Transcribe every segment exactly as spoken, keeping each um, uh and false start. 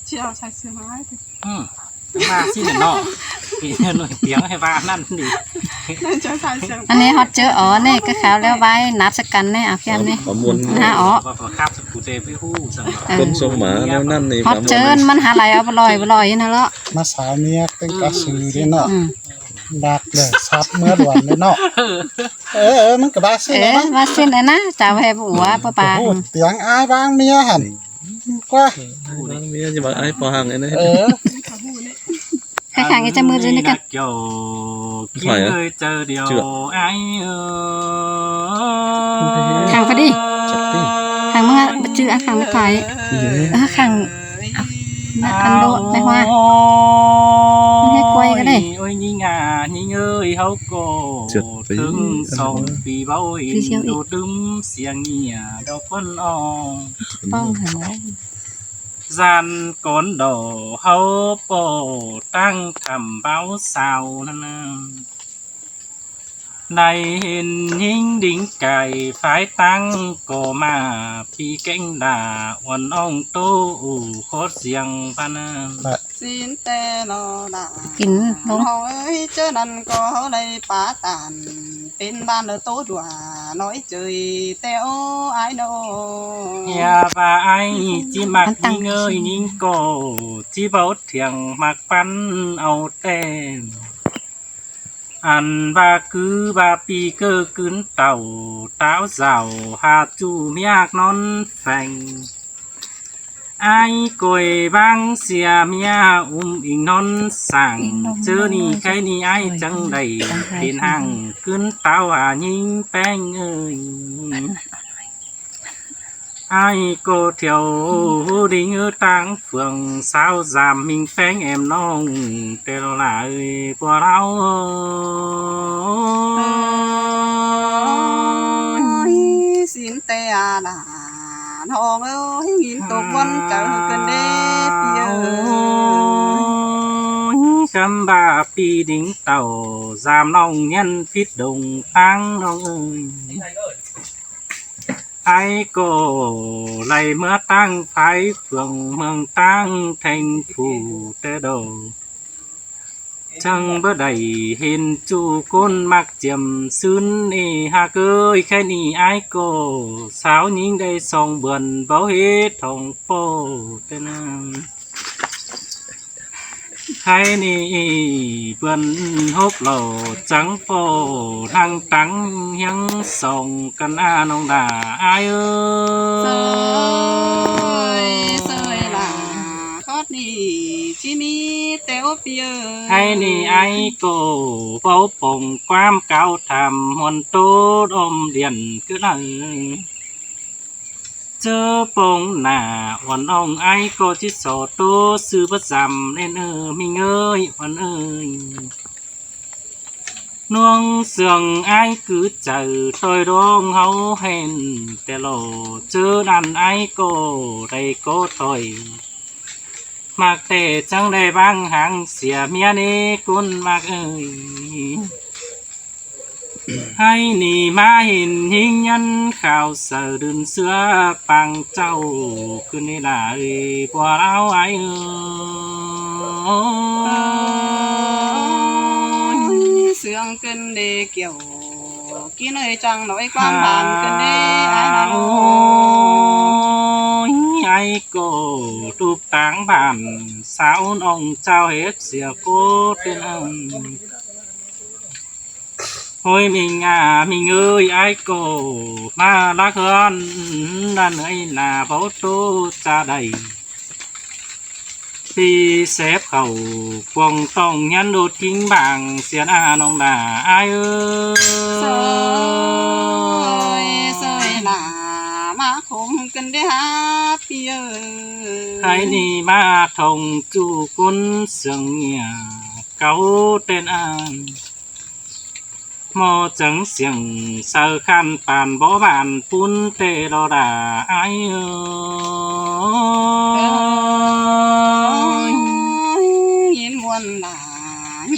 เชียวใส่เสื้อไม้ อืม ว่าสิเนาะ เปลี่ยนหน่วยเสียงให้ว่านั่นดิ เจ้าใส่เสื้อ อันนี้ฮอตเจอ อ๋อ นี่ก็ขาวแล้วไว้นัดสักกันนี่ เอาแค่นี้ ขอมวล นะ อ๋อ ว่าขอคาบสกูเตอร์ไปฮู้สั่ง เออ คนส่งหมาแล้วนั่นนี่ ฮอตเจอ มันหาอะไรเอาบ่ลอยบ่ลอยนั่นเลาะ มาสาวเมียเป็นกระสือเด้เนาะ อืม ดักเลยซับเมื่อด่วนเลยเนาะ เออ เออ มันก็บาสิ้น เออ แล้วนะ บาสิ้นแล้วนะ จ่าแวบหัวปะปา โอ้โห เตียงอ้ายบ้างเมียหั่น กว่า เมียจะบอกไอ้ปอหังไอ้นี่ เออ ใครขังไอ้เจ้ามือจะนึกกัน เกี่ยว ใครอะ กินเลยเจอเดียว เจือ ไอ้เออ ขังพอดี จับดิ ขังมึงอะจื้ออะขังไม่ถอย เออ เออ ขัง อ่ะ อันโดดไปหัว มันให้กล้วยก็ได้ โอ้ย นี่งา นี่เงย เขาก็ เจ็ดปี ถึงสองปี เบาอิน พี่เสี่ยวอีก ดูตึมเสียงเงียดอกคนอ่อน ป้องหันไว้ gian cốn đỏ hấu bộ tăng thẳm báo sao năn năn. Này hình hình đính cài phái tăng cô mà phi cánh đà uốn ong tô ủ khốt riêng phan năn. สินแต่ลอหลา กินลง น้องเอ้ย เจ้านั้นก็เขาได้ปาตาน เป็นบ้านละโตดัวน้อยเจย แต่โอ้อายโน เฮียว่าไอ้จิมัก มันตั้ง ยิงเอ้ยยิงโก จิเบาเถียงมักปันเอาแต่ อันว่าคือว่าปีเกอร์กึนเต่า ต้าวสาวหาจูเมียกนอนแฝง ไอ้ก๋วยบางเสียเมียอุ้มอิงนอนสั่ง เจอนี่ใครนี่ไอ้จังใดเป็นห่าง ขึ้นเต้าหายิงแป้งเอ้ย ไอ้ก็เที่ยวดิ่งตางเฟืองสาวสามมิงแป้งแอมน้อง แต่หลายกว่าเรา สินแต่อาหลา น้องเอ้ย ยินตกวันเจอกันเด้พี่เอ้ย กำบ่าปีดิงเต่า สามน้องเย็นฟิตดงตังน้องเอ้ย ไอ้ก็ไหลเมื่อตั้งไฟเฟืองเมืองตั้งแทงผู้แต่ดอก จังบ่ได้เห็นจู้คนมักเจียมซื่นเอหากเอ้ย แค่นี้ไอ้ก็สาวหญิงได้สองเบือนบ่เฮ็ดทองโป้แต่นาง ใครนี่เบือนหกเหล่าจังโป้นั่งตังเฮียงสองกันอาน้องดาอ้ายเอ้ย เซยเซยล่ะ คอดนี่ที่มีแต่โอเปีย ให้นี่ไอ้โกเบาป่งความเก่าทำหวนโตดอมเดียนกึไหล เจอป่งหน้าอ่อนอ่องไอ้โกจิตสอโตซื่อประจำเน่นเออมีเงยอ่อนเอ้ย น้องเสื่องไอ้คือใจต่อยร้องเฮาเห็นแต่หล่อ เจอนั่นไอ้ก็ได้ก็ต่อย มากแต่จังได้บางหางเสียเมียนี่กุนมากเอ้ย ให้หนีมาเห็นหิงยันข่าวเสือดืนเสือปางเจ้าขึ้นในหลายกว่าเราไอ้เอ้ย เสื่องเกินเดเกี่ยว กินเอ้ยจังหน่อยความบานเกินเด้อ้ายนะโอ้ย ไอ้ก็ตูบตางบ้านสาวน้องเจ้าเฮ็ดเสียโกเต็นอัน โอ้ย มิงอามิงเอ้ย ไอ้ก็มาลักเฮือนนั่นเอ้ย หน้าเบาโตจะได้ ปีเสพเขาปวงต้องยันโดดทิ้งบางเสียหน้าน้องดาอ้ายเอ้ย เซยเซยหน้ามาคงกันได้หาปีเอ้ย ไอ้นี่มาทองจู้คนเสียงเงียบเก่าเต้นอ่าง หมอจังเสียงเซอคันปานบ่บานปุ้นเตโลดาอ้ายเอ้ย ยินมวนหนา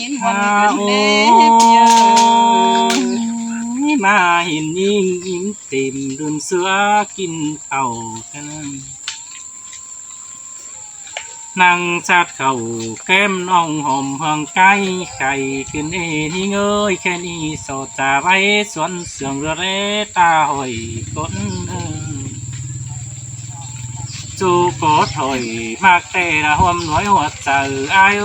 ยินมวนกันเด้เปีย มาเห็นยิ่งอิ่มเต็มดื่มเสือกินข้าวกัน Nẳng chát khảu kém ꞌnọng hom hương cai khay khửn ê ꞌnhính ơi, khen ꞌnị so ta ꞌvạy suôn sương ꞌlứa lé ta hỏi cốn ơ. ꞌChu có thỏi ꞌmặc ꞌtẹ ꞌla ꞌhuôm ꞌnọi ꞌhua chaư ai ơ.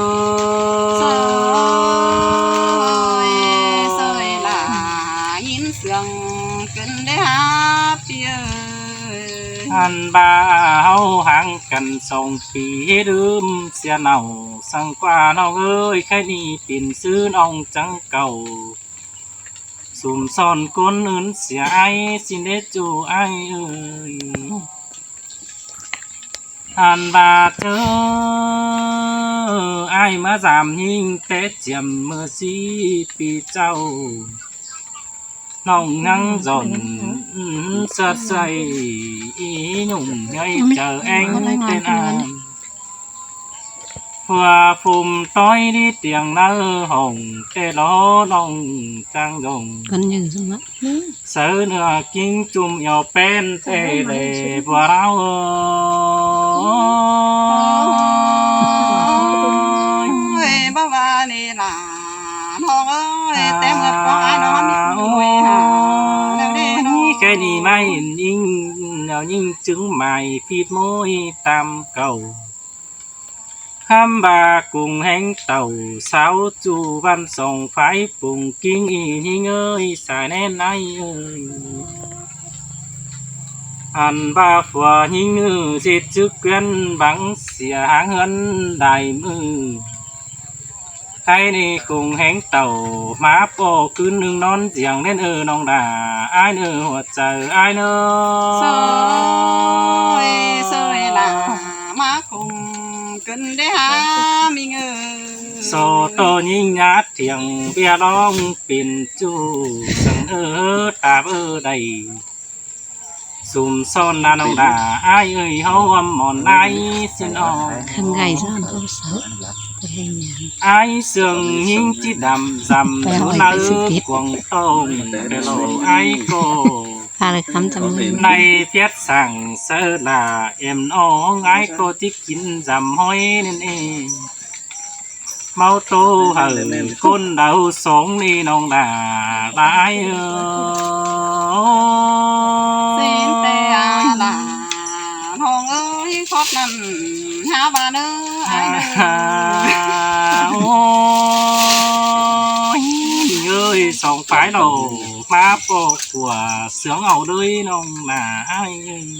Soi, soi ꞌla ꞌnhính sương khửn đé hák pi ơi. Ăn ꞌva ꞌháu háng căn song pi hít ứm sia nảu săng ꞌquá ꞌnọng ơi, khay ꞌnị pên ꞌsứ ꞌnọng chắng cảu. Sum son cốn ứn sia ai ꞌsịn đé ꞌchu ai ơi. Ăn ꞌva ꞌchớ ai ꞌmá dăm ꞌnhính té chiêm ꞌmự ꞌsí pi ꞌchạu. ꞌNọng ꞌnhắng dọn sớt say ꞌí nhung ꞌnhới chaư ꞌéng tên an. Phua phum ꞌtoi đi tiêng nao hỏng ꞌtẹ lo ꞌnọng chang dông. Saư ꞌnưa king ꞌchum eo ꞌpén ꞌtẹ lê bua ꞌláo ơi. Báu ꞌva ꞌnị ꞌla ꞌnọng ơi, té ꞌmưa ꞌcọ ai ꞌnọ ꞌmí ꞌmui hả. Khay ꞌnị ꞌmá ꞌnhính, ꞌnéo ꞌnhính chứng mai phít ꞌmối tam cảu. Khắm ꞌva cung ꞌhéng tảu sáo ꞌchu ꞌvắn song phái pung king ꞌí ꞌnhính ơi, sai ꞌnén ai ơi. Ăn ꞌva phua ꞌnhính ư ꞌdệt chức quyền băng sia háng ꞌhướn đai ꞌmự. Khay ꞌnị cung ꞌhéng tảu ꞌmá ꞌpo ꞌcứn ꞌnưng ꞌnón ꞌdiếng ꞌnén ơ ꞌnọng ꞌla ai ơ, ꞌhua chaư ai ơ. Soi, soi ꞌla ꞌmá cung khửn đé hák ꞌmí ơi. So tô ꞌnhính nhá thiêng ꞌviạk ꞌlóng pên ꞌchu săng ơ, ta ꞌvớ đảy. Sum son ꞌna ꞌnọng ꞌla ai ơi, ꞌháu ꞌhuôm mòn ai ꞌsịn ꞌnọ. Khăn gai ꞌdọn ꞌháu sáo. Ai sương ꞌnhính ꞌchí đăm dăm ꞌnớ cuông tông, ꞌtẹ lo ai ꞌcọ. ꞌNay phiết sảng saư ꞌla em ꞌnọng ai ꞌcọ ꞌchí kin dăm ꞌhói ꞌnặn ê. ꞌMáu tô hảư cốn đaư song ꞌnị ꞌnọng ꞌla ai ơi. Xin ꞌtẹ ꞌla ꞌnọng ơi, khót ꞌnặn há ꞌva ꞌnớ ai ơi. Ôi, ơi, song phái lo ꞌmá ꞌpo của sương au đới ꞌnọng ꞌla ai ơi.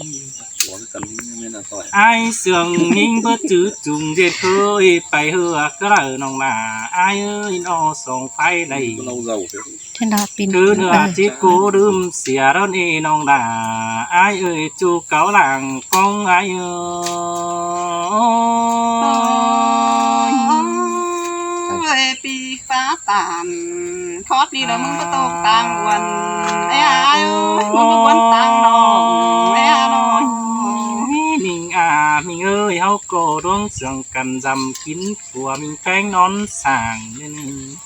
Ai sương ꞌnhính bớt chứ chung ꞌdệt hơi pay hưa ꞌcọ đaư ꞌnọng ꞌla ai ơi, ꞌnọ song phái đảy. Thế nào pin cứ ꞌnưa ꞌchí cô đưm sia ꞌlón ê ꞌnọng ꞌla ai ơi, ꞌchu cáo làng cong ai ơi. Ôi, pi phá tản khót đi là ꞌmứng báu tô tang uôn. Ê ai ơi, ꞌmứng báu uôn tang đỏ. Ê ai ơi. Ôi, ꞌmí ꞌnhính à, ꞌmí ơi, ꞌháu ꞌcọ ꞌluống sương căn dăm kin phua ꞌmí ꞌpéng ꞌnón sảng ꞌnị.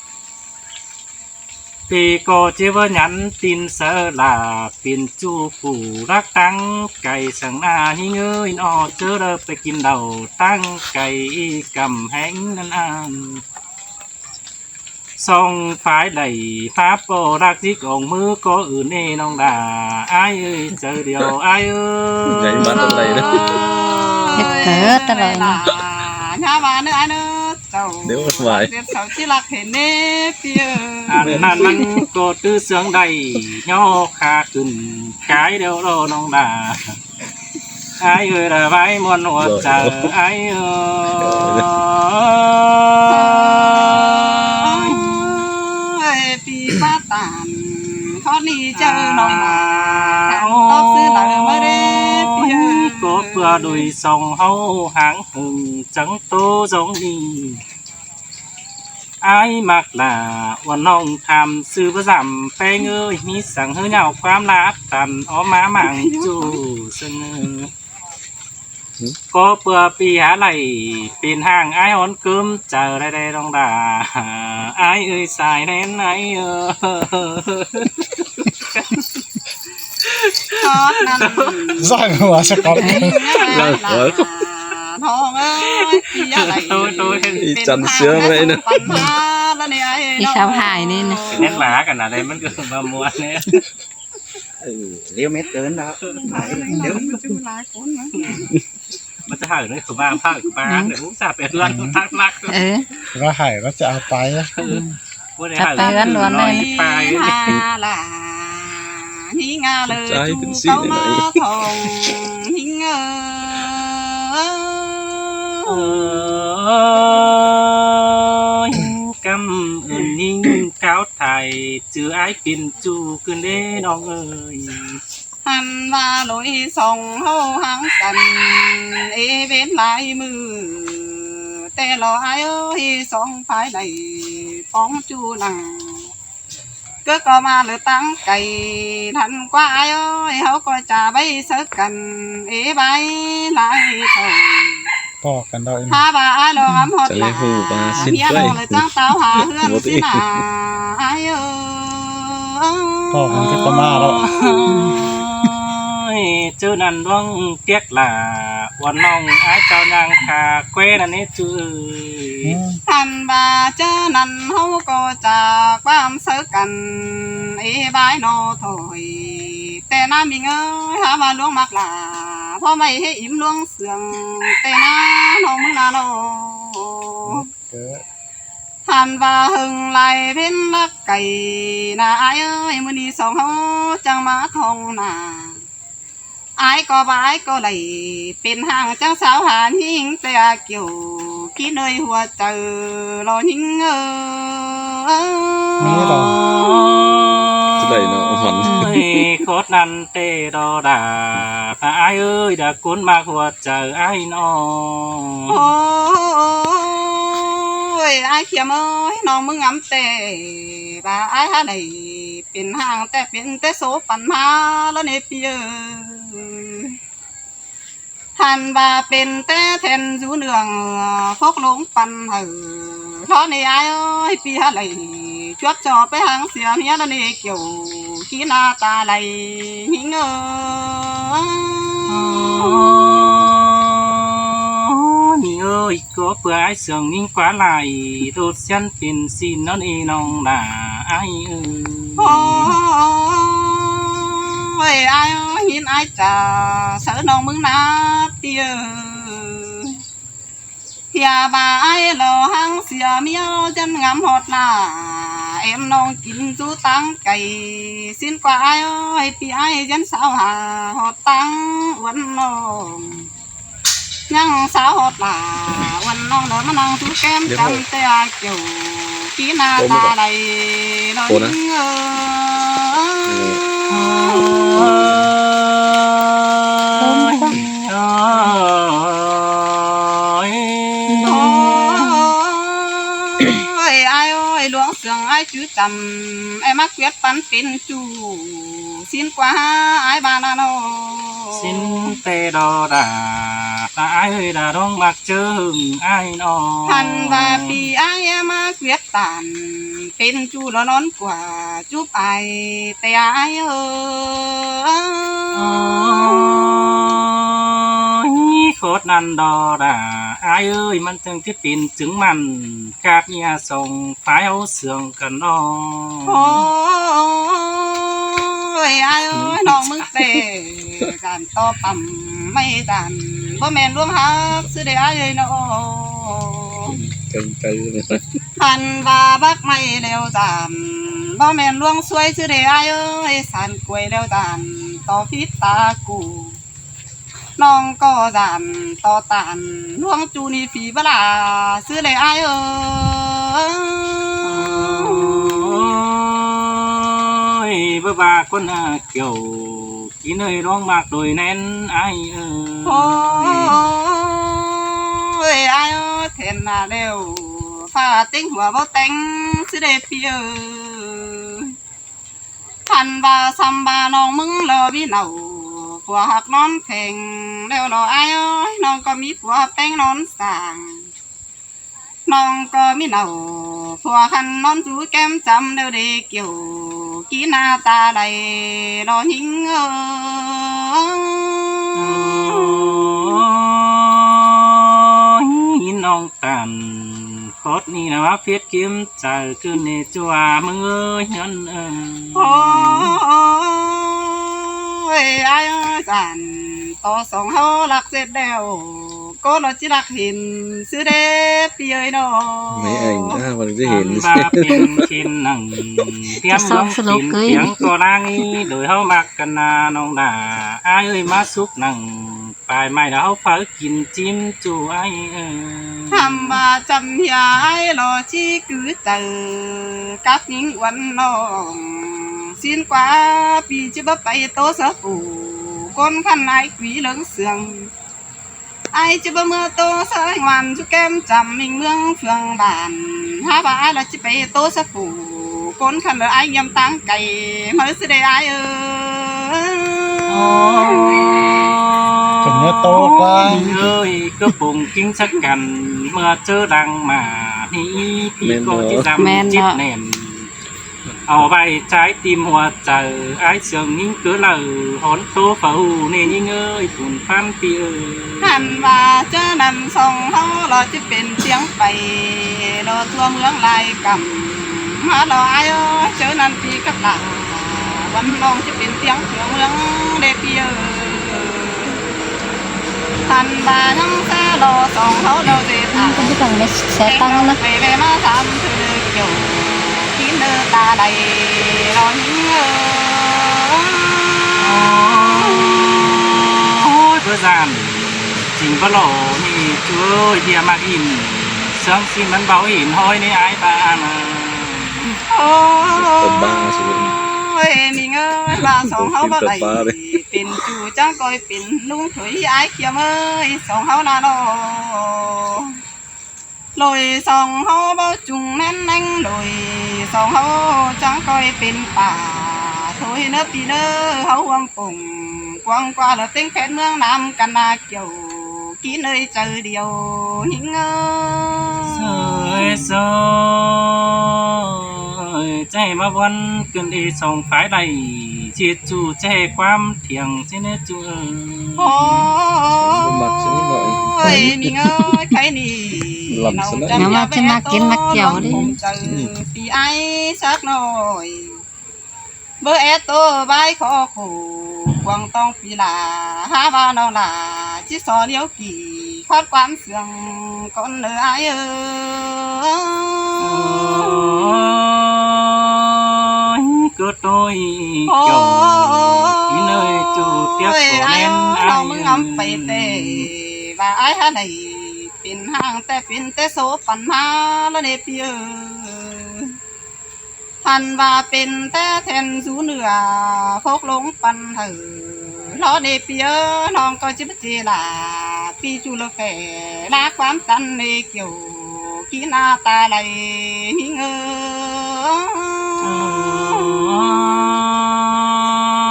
Pi ꞌcọ ꞌchí ꞌvớ nhắn tin saư ꞌla pên ꞌchu phủ lắc táng cay săng ꞌna ꞌnhính ơi, ꞌnọ ꞌchớ đaư pay kin đaư táng cay ꞌí căm ꞌhéng ꞌnặn ăn. Song phái đảy phá ꞌpo lắc dích ỏng ꞌmứ ꞌcọ ứn ê ꞌnọng ꞌla ai ơi, chaư điêu ai ơi. Hết cớ ta đòi ꞌnị. Nhá ꞌva ꞌnớ ai ꞌnớ. Nếu mà phải. Ăn ꞌnặn ꞌmắn ꞌcọ ꞌtứ sương đảy ꞌnhó kha khửn cái điêu lo ꞌnọng ꞌla. Ai ơi, là vai muôn ꞌhua chaư ai ơi. Ôi, pi phá tản khót ꞌnị chaư ꞌnọng ꞌla. Tốc ꞌsứ đaư ꞌmá đé pi ơi. Ôi, ꞌcọ ꞌpưa đuổi song ꞌháu háng hưng chắng tô dống đi. Ai ꞌmặc ꞌla uôn ꞌnọng tham sư báu dăm ꞌpéng ơi, ꞌmí săng ꞌhứ ꞌnháo ꞌquám lát tăn ók ꞌmá mảng ꞌchu sưng ơ. ꞌCọ ꞌpưa pi hả đảy pên hang ai ón cơm chaư đảy đảy ꞌnọng ꞌla. Ai ơi, sai ꞌnén ai ơi. Khót ꞌnặn. Giỏi quá, sao có. Giỏi quá. Hong ơi, pi a lai. Thôi, thôi. Ih, chăn sướng đấy nè. Păn ha, lơ nê ai. Ih, nó. Sao hại nê nè. Nét lá cả nà đây, mắn cứ mà mua nè. Ừ, liêu mét cớn đó. Phải, liêu. Mắn cứ lai cuốn nữa. Mắn cứ hại nữa, cứ ba, ba, cứ ba, để uống sạp, để lăn, thắc mắc. Ừ. Và hại, và chả phải. Ừ. Bố này hại. Chả phải, ăn luôn này. Nói phải. Ha là. Hính a lơ. Cháu chu pên sỉ cáu nê ma nai. Thong hính ơi. Ơi, căm ơn hính cáo thải, chứ ai pên chu cứ đế nong ơi. Hăn ꞌva lối song ꞌháu háng căn, ê bến lai ꞌmự. Té lo ai ơi, song phái đảy ꞌpóng chu nẳng. Cứ ꞌcọ ꞌma lơ ꞌtáng cay, ꞌnặn ꞌquá ai ơi, ꞌháu ꞌcọ chả báu sáư căn, ê bái lai thôi. Pọ căn đó. Hả ꞌva ai lo ngắm hót. Chả lẽ là hù ꞌva xin ꞌmía quay. Lo lơ chắng táo hả hươn. Vô tình. Xin à, ai ơi. Pọ căn cứ ꞌcọ ꞌma đó. Ôi, chứ ꞌnặn ꞌluống tiếc là uốn nong ai cháu nhang khả quê ꞌnặn ế chứ. Ừ. Hăn ꞌva chứ ꞌnặn ꞌháu ꞌcọ chả ꞌquám sáư căn, ê bái nó thôi. Té ꞌna ꞌmính ơi, hả ꞌva ꞌluống ꞌmặc là, ꞌpọ ꞌmạy ꞌhế ím ꞌluống sương, té ꞌna ꞌnọng ꞌmứng ꞌna nó. Hăn ꞌva hơng lai pên lắc cay, ꞌna ai ơi, ꞌmự ꞌnị song ꞌháu chắng ꞌmá thong nả. Ai ꞌcọ ꞌva ai ꞌcọ đảy pên hang chắng sáo hả hính té a kiêu, kí ꞌnới hua chaư lo hính ơi. Ôi, khót ꞌnặn té đó đà, ꞌva ai ơi, đà cuốn ꞌmặc hua chaư ai nó. Ôi, ai khiêm ơi, ꞌnọng ꞌmứng ngắm té, ꞌva ai hả đảy pên hang té pên té số păn hả lo nê pi ơi. Hăn ꞌva pên té then dú nương, phốc lông păn hả lo nê ai ơi, pi hả đảy chuốp cho pé hang sia ꞌmía lo nê kiêu, kí ꞌna ta lai hính ơi. Ôi, ꞌnị ơi, ꞌcọ ꞌpưa ai sương hính ꞌquá lai, đột xiên pên xin ꞌnặn ê nong đà ai ơi. Ôi, ai ơi, hính ai chả sáư ꞌnọng ꞌmứng ꞌna pi ơi. Hía ꞌva ai lo hang sia ꞌmía dăn ngắm hót là, em nong kin dú ꞌtáng cay, xin ꞌquá ai ơi, pi ai dăn sáo hả hót ꞌtáng uốn nong. Nhăng sáo hót là uốn nong đảy ꞌmá ꞌnăng dú kem chăm té a kiêu, kí ꞌna ta lai lo hính ơi. Ôi, ai ơi, ꞌluống sương ai chứ chăm, ai ꞌmá ꞌquiệt păn pên chu. Xin ꞌquá ai ꞌva ꞌna nó. Xin té đó đà, ta ai ơi, đà ꞌluống ꞌmặc chơng ai nó. Hăn ꞌva pi ai ꞌmá ꞌquiệt tản, pên chu lo ꞌnón ꞌquá chúp ai, té ai ơi. Ôi, khót ꞌnặn đó đà, ai ơi, ꞌmắn chắng chứ pên chứng mẳn, cáp ꞌnhá song phái ꞌháu sương căn nó. Ôi, ai ơi, ꞌnọng ꞌmứng té, dản tó păm ꞌmạy dản, báu ꞌmen ꞌluống hák ꞌsứ đê ai ơi nó. Hăn ꞌva bác ꞌmạy ꞌlẹo dản, báu ꞌmen ꞌluống ꞌsuối ꞌsứ đê ai ơi, sản quay ꞌlẹo dản, tó phít ta cu. Nong ꞌcọ dản tó tản, ꞌluống chu ꞌnị phi báu lả ꞌsứ đê ai ơi. Ôi, báu ꞌva cuốn a kiêu, kí ꞌnới ꞌluống ꞌmặc đôi ꞌnén ai ơi. Ôi, ai ơi, then ꞌna ꞌlẹo, pha ꞌtếng hua báu ꞌtếng ꞌsứ đê pi ơi. Hăn ꞌva săm ꞌva nong ꞌmứng lo ꞌmí nảu, phua ꞌhặc ꞌnón pheng ꞌlẹo lo ai ơi, nong ꞌcọ ꞌmí phua ꞌpéng ꞌnón sang. Nong ꞌcọ ꞌmí nảu, phua khăn ꞌnón dú kem chăm ꞌlẹo đê kiêu, kí ꞌna ta lai lo hính ơi. Khót ꞌnị ꞌna ꞌmá phít kim chaư ꞌcứn ꞌnị ꞌchua ꞌmướng ơi ꞌhiến ơi. Ôi, ải ơi, dản ꞌto song ꞌháu ꞌlặc ꞌdệt đẻo, ꞌcọ ꞌlọ ꞌchí ꞌlặc hên ꞌsứ đé ꞌpi ơi ꞌnọ. Mấy anh, à, vẫn cứ hên. Ăn ꞌva pên khên nẳng thiêm ꞌmướng pên tiếng ꞌcọ ꞌláng ꞌnị, đôi ꞌháu ꞌmặc căn ꞌna ꞌnọng đả. Ải ơi, ꞌmá súc nẳng pay mai đa ꞌháu phaư kin chim ꞌchu ải ơi. Hăm ꞌva chăm hia ải ꞌlọ ꞌchí cứ chaư cắp ꞌnhính uôn ꞌnọng. ꞌSịn ꞌquá ꞌpi ꞌchí báu pay ꞌtố sáư phủ ꞌcốn khăn ải quí ꞌlớng sương. Ải ꞌchí báu ꞌmưa ꞌtố sáư ải ngoan ꞌchu kem chăm ꞌminh ꞌmướng phường bản. Hák ꞌva ải ꞌlọ ꞌchí pay ꞌtố sáư phủ ꞌcốn khăn lỏ ải ꞌnhiêm ꞌtáng cay ꞌmá ꞌsứ đé ải ơi. Chăm ꞌmưa ꞌtố ꞌquá. ꞌMinh ơi, ꞌcứ pông kin sắc căn ꞌmưa ꞌchớ đang ꞌmá ꞌnị ꞌpi ꞌcọ ꞌchí dăm chít nẻn. Au ꞌvạy trái tim hua chaư ải sương ꞌnhính ꞌcứ ꞌlau hón ꞌtố phaư hu ꞌnị ꞌnhính ơi, phun ꞌphắn ꞌpi ơi. Hăn ꞌva ꞌchớ ꞌnặn song ꞌháu ꞌlọ ꞌchí pên tiếng pay ꞌlọ ꞌtưa ꞌmướng lai căm. Hák ꞌlọ ải ơi, ꞌchớ ꞌnặn ꞌpi cắp lả uôn ꞌnọng ꞌchí pên tiếng ꞌtưa ꞌmướng đé ꞌpi ơi. Hăn ꞌva ꞌnhắng ꞌsá ꞌlọ song ꞌháu ꞌlọ ꞌdệt à. Không biết rằng nó sẽ tăng nó. Pay ꞌvạy ꞌmá tham thứ kiêu kin ꞌnớ ta đảy ꞌnọ ꞌnhính ơi. Ôi, báu dản ching báu ꞌlọ ꞌnị ꞌchu ơi, ꞌviạk ꞌmặc ỉn sương ꞌsịn ꞌmắn báu ỉn ꞌhọi ꞌnị ải ꞌva ăn à. Ôi, ꞌminh ơi, ꞌva song ꞌháu báu đảy pên ꞌchu chắng ꞌcoi pên ꞌlung thôi ải kiêm ơi, song ꞌháu ꞌna ꞌnọ. Lối song ꞌháu báu chung ꞌmen ꞌneng, lối song ꞌháu chắng ꞌcoi pên pả thôi ꞌnớ ꞌpi ꞌnớ, ꞌháu ꞌhuôm pông quăng ꞌquá lỏ ꞌtếng phét ꞌmướng ꞌnặm căn ꞌna kiêu kin ơi, chaư điêu ꞌnhính ơi. Sơi sơi, ꞌchái ꞌmá ꞌvón ꞌcứn đi song phái đảy, ꞌchí ꞌchu ꞌchái ꞌquám thiêng ꞌchí ꞌnớ ꞌchu ơi. Ôi, ꞌminh ơi, khay ꞌnị ꞌnọng chăm ꞌmá ꞌchí ꞌmá kin ꞌmá kiêu đi. Chaư ꞌpi ải sắc ꞌnọi. Báu é ꞌtố ꞌvạy khó khổ quảng tong ꞌpi lả, hák ꞌva ꞌnọng lả ꞌchí so ꞌliếu kỉ khót ꞌquám sương con ꞌnớ ải ơi. Ôi, ꞌcứ ꞌtoi kiêu kin ơi, ꞌchu tiếc ôi, ải ơi, ꞌnọng ꞌmướng ngắm pay ꞌtẹ ꞌva ải hák đảy pên ꞌháng ꞌtẹ pên ꞌtẹ số păn ꞌmá ꞌlọ ꞌnị ꞌpi ơi. Hăn ꞌva pên ꞌtẹ then dú nưa phốc ꞌlống păn hảư ꞌlọ ꞌnị ꞌpi ơi, ꞌnọng ꞌcọ ꞌchí báu ꞌchí lả ꞌpi ꞌchu ꞌlọ phẻ ꞌlạ ꞌquám căn ꞌnị kiêu kin ꞌna ta đảy ꞌnhính ơi.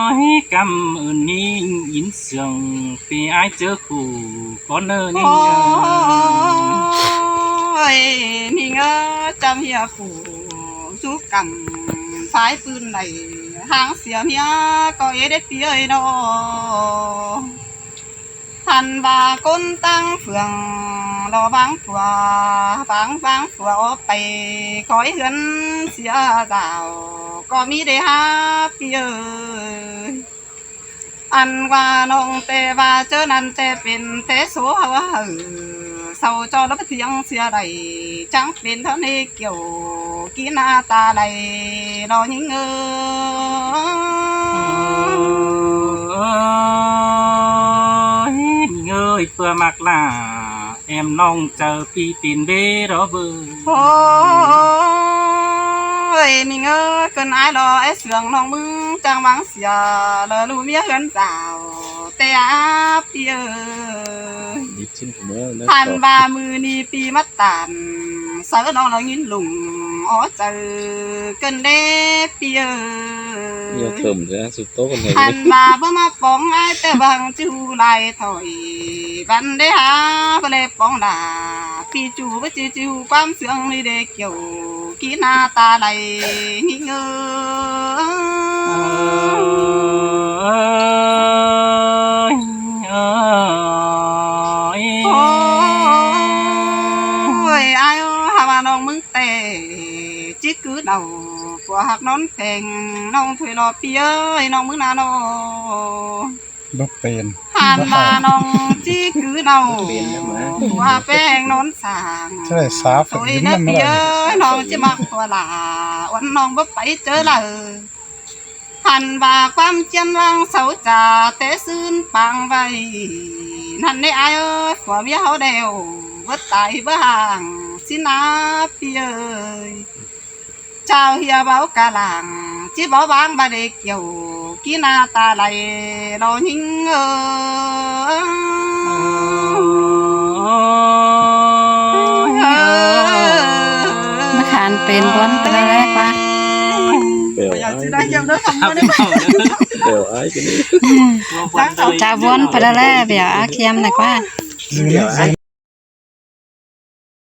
Ôi, căm ơn ꞌnhính ín sương ꞌpi ải ꞌchớ khủ con ơi ꞌnhính ơi. Ôi, ꞌnhính ơi, chăm hia phủ dú căm phái ꞌpưn đảy ꞌháng sia ꞌmía ꞌcọ é đé ꞌpi ơi ꞌnọ. Hăn ꞌva ꞌcốn ꞌtáng phường ꞌlọ ꞌváng phua, ꞌváng ꞌváng phua ók pay khói ꞌhướn sia dảo ꞌcọ ꞌmí đé hák ꞌpi ơi. Ăn ꞌva ꞌnọng ꞌtẹ ꞌva ꞌchớ ꞌnặn ꞌtẹ pên ꞌtẹ số hảư hảư sau ꞌchọ lắp thiêng sia đảy chắng pên ꞌthớn ꞌnị kiêu kin ꞌna ta đảy ꞌnọ ꞌnhính ơi. Ôi, ꞌnhính ơi, ꞌpưa ꞌmặc lả em ꞌnọng chaư ꞌpi pên bế đó bơ. Ôi, ꞌnhính ơi, ꞌcứn ải ꞌlọ ải sương ꞌnọng ꞌmướng chắng ꞌváng sia ꞌlọ ꞌlụk ꞌmía ꞌhướn dảo ꞌtẹ ꞌpi ơi. Hăn ꞌva ꞌmự ꞌnị ꞌpi ꞌmá tản sáư ꞌnọng ꞌlọ ꞌnghín lủng ók chaư ꞌcứn đé ꞌpi ơi. Hăn ꞌva báu ꞌmá póng ải ꞌtẹ ꞌváng ꞌchu lai thỏi văn đé hák báu ꞌlẹ póng lả ꞌpi ꞌchu báu ꞌchí ꞌchu ꞌquám sương ꞌnị đé kiêu kin ꞌna ta đảy ꞌnhính ơi. Ôi, ôi, ôi, ꞌNọng ꞌmứng ꞌtẹ ꞌchí cứ đaư, ꞌpưa ꞌhặc ꞌnón pheng ꞌnọng thôi lo ꞌpi ơi, ꞌnọng ꞌmứng ꞌna ꞌnọ. Báu pên. Hăn ꞌva ꞌnọng ꞌchí cứ đaư, ꞌpưa pheng ꞌnón sảng. Thôi ꞌnớ ꞌpi ơi, ꞌnọng ꞌchí ꞌmặc ꞌpưa lả, uôn ꞌnọng báu pay ꞌchớ đaư. Hăn ꞌva ꞌquám ꞌchiến ꞌláng sáu cha té ꞌsướng pang ꞌvạy. ꞌNặn ꞌnị ải ơi, ꞌpưa ꞌviạk ꞌháu đeo báu tai báu hang ꞌsịn ꞌna ꞌpi ơi. Chảu ꞌhiạk báu ca lăng, ꞌchí báu báng ꞌva đảy kiẻo, ꞌkí ꞌna ta đảy lo ꞌnhính ơi. ꞌMá khăn pên bón pay đaư ꞌlẹ ꞌquá. Chảu bón pay đaư ꞌlẹ, bẻo a khiêm đaư ꞌquá.